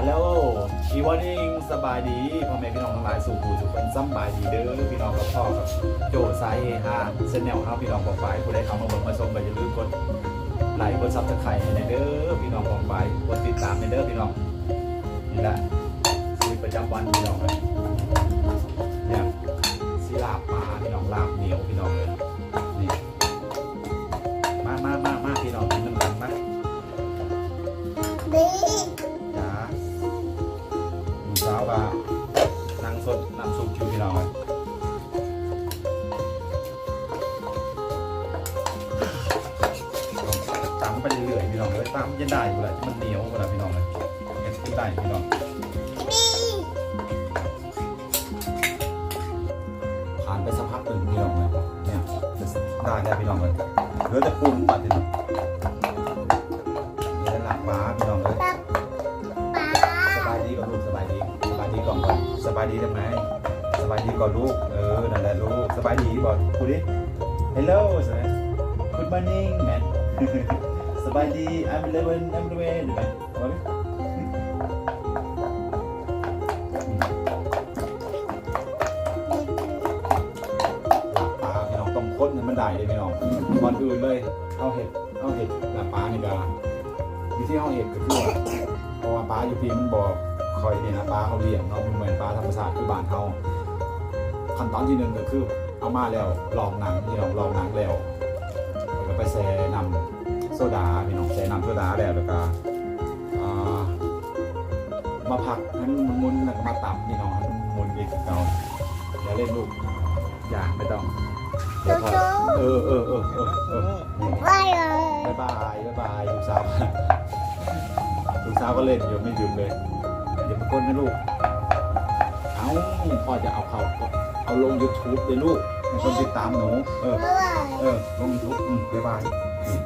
Hello, evening ສະບາຍດີພໍ່ແມ່ພີ່ນ້ອງທັງຫຼາຍສູ່ຜູ້ສູ່ຄົນ ສຳບາຍດີເດີພີ່ນ້ອງ ກັບພໍ່ກັບໂຈ້ສາຍເຮຮາ Channel ເຮົາ ພີ່ນ້ອງປ້ອງປາຍ ຜູ້ໃດເຂົ້າມາເບິ່ງມາຊົມກໍຢ່າລືມກົດໄລກ໌ ກົດ Subscribe ໃຫ້ແດ່ເດີພີ່ນ້ອງປ້ອງປາຍ ກົດຕິດຕາມແດ່ເດີພີ່ນ້ອງ. ນີ້ແຫຼະຊີວິດປະຈຳວັນພີ່ນ້ອງເອີຍ ຫຍັງ ຊິລາບປາພີ່ນ້ອງ ລາບໜຽວພີ່ນ້ອງເອີຍ ນີ້ ມາ ມາ ມາ ມາ ພີ່ນ້ອງ ກິນນຳກັນມາ. ຈ້າ ລູກສາວວ່ານັ່ງສົດນ້ຳຊຸບຢູ່ພີ່ນ້ອງເອີຍ ຕຳໄປເລື້ອຍໆ ພີ່ນ້ອງເອີຍ ຕຳຈົນໄດ້ພຸ້ນລະ ຈົນມັນໜຽວພຸ້ນລະ ພີ່ນ້ອງເອີຍ ເຮັດກິນໄດ້ພີ່ນ້ອງ. ຜ່ານໄປສັກພັກໜຶ່ງພີ່ນ້ອງເອີຍ ນີ້ໄດ້ແລ້ວພີ່ນ້ອງເອີຍ ເຫຼືອແຕ່ປຸງບາດນີ້ ນີ້ລາບປາພີ່ນ້ອງເອີຍ. ສະບາຍດີກ່ອນລູກ ສະບາຍດີ ສະບາຍດີກ່ອນ ສະບາຍດີໄດ້ໄໝ ສະບາຍດີກ່ອນລູກ ເອີ ນັ້ນແຫຼະລູກ ສະບາຍດີບໍ່ ພູດດິ Hello ສະບາຍ Good morning ແມ່ນ ສະບາຍດີ I'm eleven I'm eleven ເຫັນໄໝ ເອົາເລີຍ ລາບປາພີ່ນ້ອງ ຕ້ອງຄົນໃຫ້ມັນໄດ້ເດ້ພີ່ນ້ອງ ກ່ອນອື່ນເລີຍ ເຮົາເຮັດ ເຮົາເຮັດລາບປານີ້ກະ ວິທີເຮົາເຮັດກະຄືວ່າ ເພາະວ່າປາຢູ່ພີ້ມັນບໍ່ຄ່ອຍນີ້ນະ ປາເຮົາລ້ຽງເນາະ ມັນບໍ່ແມ່ນປາທຳມະຊາດຄືບ້ານເຮົາ. ຂັ້ນຕອນທີໜຶ່ງກະຄືເອົາມາແລ້ວລອງໜັງ ພີ່ນ້ອງ ລອງໜັງແລ້ວ ແລ້ວກະໄປແຊ່ນ້ຳໂຊດາພີ່ນ້ອງ ແຊ່ນ້ຳໂຊດາແລ້ວ ແລ້ວກະ ອ່າ ມາພັກໃຫ້ມັນໝຸ່ນໆ ແລ້ວກະມາຕຳພີ່ນ້ອງ ໃຫ້ມັນໝຸ່ນອີກຄືເກົ່າ. ຢ່າເຫຼັນລູກ ຢ່າ ໄມ່ຕ້ອງ ດຽວພໍ່ ເອີ ເອີ ເອີ ເອີ ບາຍບາຍ ບາຍບາຍ ລູກສາວ ລູກສາວກໍເຫຼັ້ນຢູ່ ໄມ່ຢຸດເລີຍ ຢ່າໄປກົນນະລູກ. ເອົ້າ ພໍ່ຈະເອົາເຂົ້າ ເອົາລົງຢູທູບເດ້ລູກ ໃຫ້ຄົນຕິດຕາມໜູ ເອີ ເອີ ລົງຢູທູບ ອືມ ບາຍບາຍ ອືມ.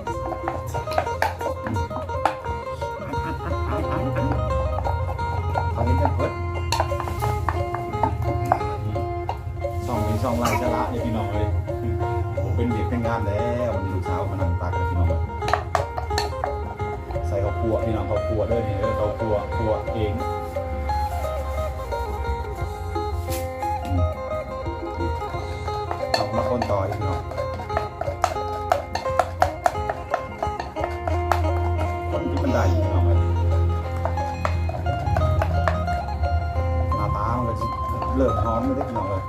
ເຂົາເຮັດກັນເບິດ ຊ່ອງນີ້ຊ່ອງໄຮ້ສາລະເດ້ພີ່ນ້ອງເອີຍ ບໍ່ເປັນວຽກເປັນງານແລ້ວ ວັນນີ້ລູກສາວມານັ່ງຕັກເດ້ພີ່ນ້ອງເອີຍ ໃສ່ເຂົ້າຂົ້ວພີ່ນ້ອງ ເຂົ້າຂົ້ວເດີນີ້ເດີ ເຂົ້າຂົ້ວ ຂົ້ວເອງ ອືມ ເອົາມາຄົນຕໍ່ອີກພີ່ນ້ອງ. ຄົນກິນມັນໄດ້ພີ່ນ້ອງເອີຍ ໜ້າຕາມັນກໍຊິເລີ່ມຫອມແລ້ວເດ້ພີ່ນ້ອງເອີຍ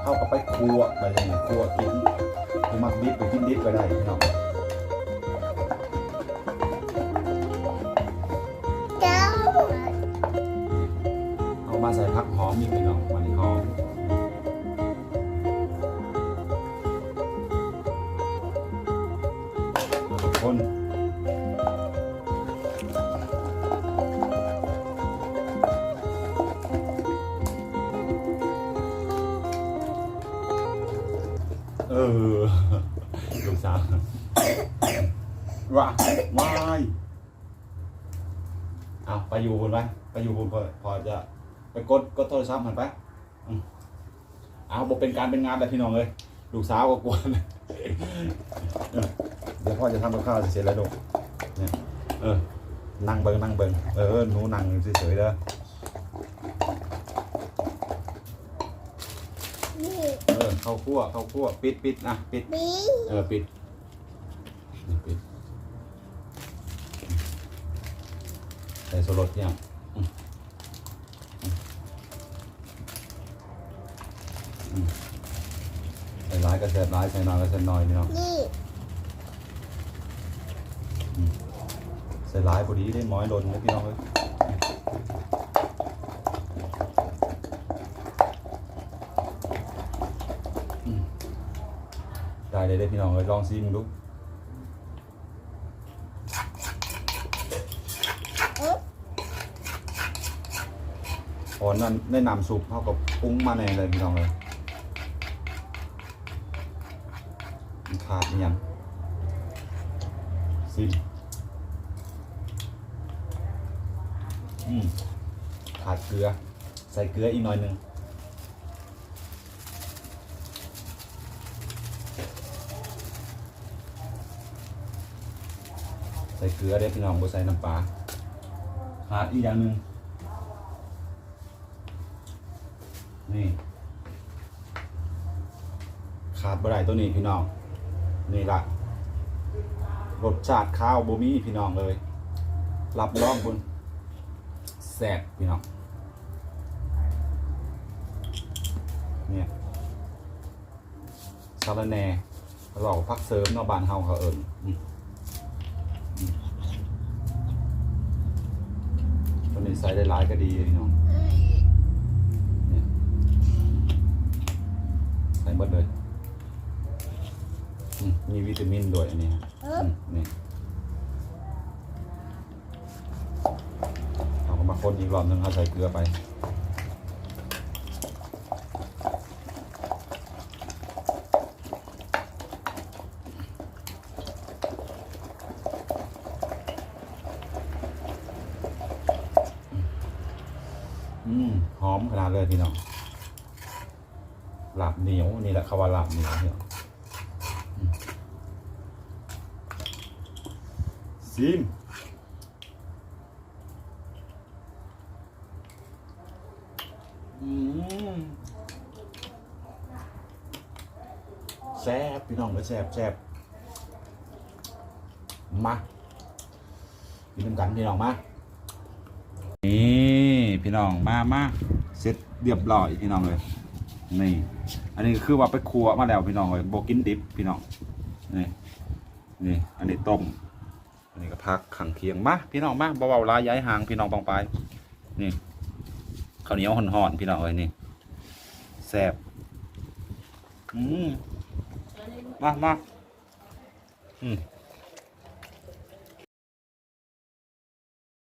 ເຮົາກໍໄປຂົ້ວ ບາດນີ້ຂົ້ວກິນ ຜູ້ມັກດິບກໍກິນດິບກໍໄດ້ພີ່ນ້ອງ. ເອົາມາໃສ່ຜັກຫອມອີກພີ່ນ້ອງ ມັນຫອມ ຄົນ ເອີ ລູກສາວ ວ້າຍ ວ້າຍ ເອົາ ໄປຢູ່ພຸ້ນໄປ ໄປຢູ່ພຸ້ນ ພໍ່ ພໍ່ຈະໄປກົດ ກົດໂທລະສັບຫັ້ນໄປ ອືມ ເອົາ ບໍ່ເປັນການເປັນງານແລ້ວພີ່ນ້ອງເອີຍ ລູກສາວກໍກວນ ດຽວພໍ່ຈະທຳກັບຂ້າວຊິເສັດແລ້ວລູກ ເອີ ນັ່ງເບິ່ງ ນັ່ງເບິ່ງ ເອີ ໜູນັ່ງເສີຍໆເດີ ເອີ ເຂົ້າຄົວ ເຂົ້າຄົວ ປິດ ປິດ ນະ ປິດ ເອີ ປິດ ປິດ ໃສ່ໂຊລົດເນາະ ອືມ ອືມ ໃສ່ຫຼາຍກໍແຊບຫຼາຍ ໃສ່ໜ້ອຍກໍແຊບໜ້ອຍ ພີ່ນ້ອງ ນີ້ ອືມ ໃສ່ຫຼາຍພໍດີເດ້ ໝອຍຫຼົ່ນເດ້ ພີ່ນ້ອງເອີຍ ອືມ ໄດ້ເລີຍເດ້ ພີ່ນ້ອງເອີຍ ລອງຊີມເບິ່ງດູ. ເອີ ເພາະນັ້ນ ໃນນ້ຳຊຸບເຮົາກໍປຸງມາແນ່ເລີຍພີ່ນ້ອງເອີຍ ມັນຂາດອີ່ຫຍັງ ຊີມ ອືມ ຂາດເກືອ ໃສ່ເກືອອີກໜ້ອຍໜຶ່ງ. ອືມ ໃສ່ເກືອເດ້ພີ່ນ້ອງ ບໍ່ໃສ່ນ້ຳປາ. ຂາດອີກຢ່າງໜຶ່ງ ນີ້ ຂາດບໍ່ໄດ້ໂຕນີ້ພີ່ນ້ອງ ນີ້ລະ ລົດຊາດຄາວບໍ່ມີພີ່ນ້ອງເອີຍ ຮັບຮອງເບິ່ງ ແຊບພີ່ນ້ອງ. ນີ້ ສາລະແໜ່ ເວົ້າຜັກເສີມເນາະ ບ້ານເຮົາເຂົາເອີ້ນ. ອືມ ອືມ ໂຕນີ້ໃສ່ຫຼາຍໆກໍດີພີ່ນ້ອງ ນີ້ ໃສ່ໝົດເລີຍ. ອືມ ມີວິຕາມິນດ້ວຍອັນນີ້ ອືມ ນີ້ ເຮົາກໍມາຄົນອີກຮອບໜຶ່ງ ເຮົາໃສ່ເກືອໄປ. ອືມ ຫອມຂະໜາດເລີຍພີ່ນ້ອງ ລາບໜຽວ ນີ້ແຫຼະເຂົາວ່າລາບໜຽວພີ່ນ້ອງ. ອືມ ຊີມ. ອືມ ແຊບພີ່ນ້ອງເອີຍ ແຊບ ແຊບ. ມາກິນນຳກັນພີ່ນ້ອງ ມາ. ນີ້ພີ່ນ້ອງ ມາ ມາ ເສັດຮຽບຮ້ອຍພີ່ນ້ອງເອີຍ. ນີ້ ອັນນີ້ຄືວ່າໄປຂົ້ວມາແລ້ວພີ່ນ້ອງເອີຍ ບໍ່ກິນດິບພີ່ນ້ອງ. ນີ້ ນີ້ ອັນນີ້ຕົ້ມ ອັນນີ້ກໍຜັກຂ້າງຄຽງ. ມາພີ່ນ້ອງມາ ບໍ່ເວົ້າຫຼາຍ ຢາຍຫ່າງພີ່ນ້ອງປ້ອງປາຍ. ນີ້ ເຂົ້າໜຽວຮ້ອນໆ ພີ່ນ້ອງເອີຍ ນີ້ ແຊບ. ອືມ ມາ ມາ. ອືມ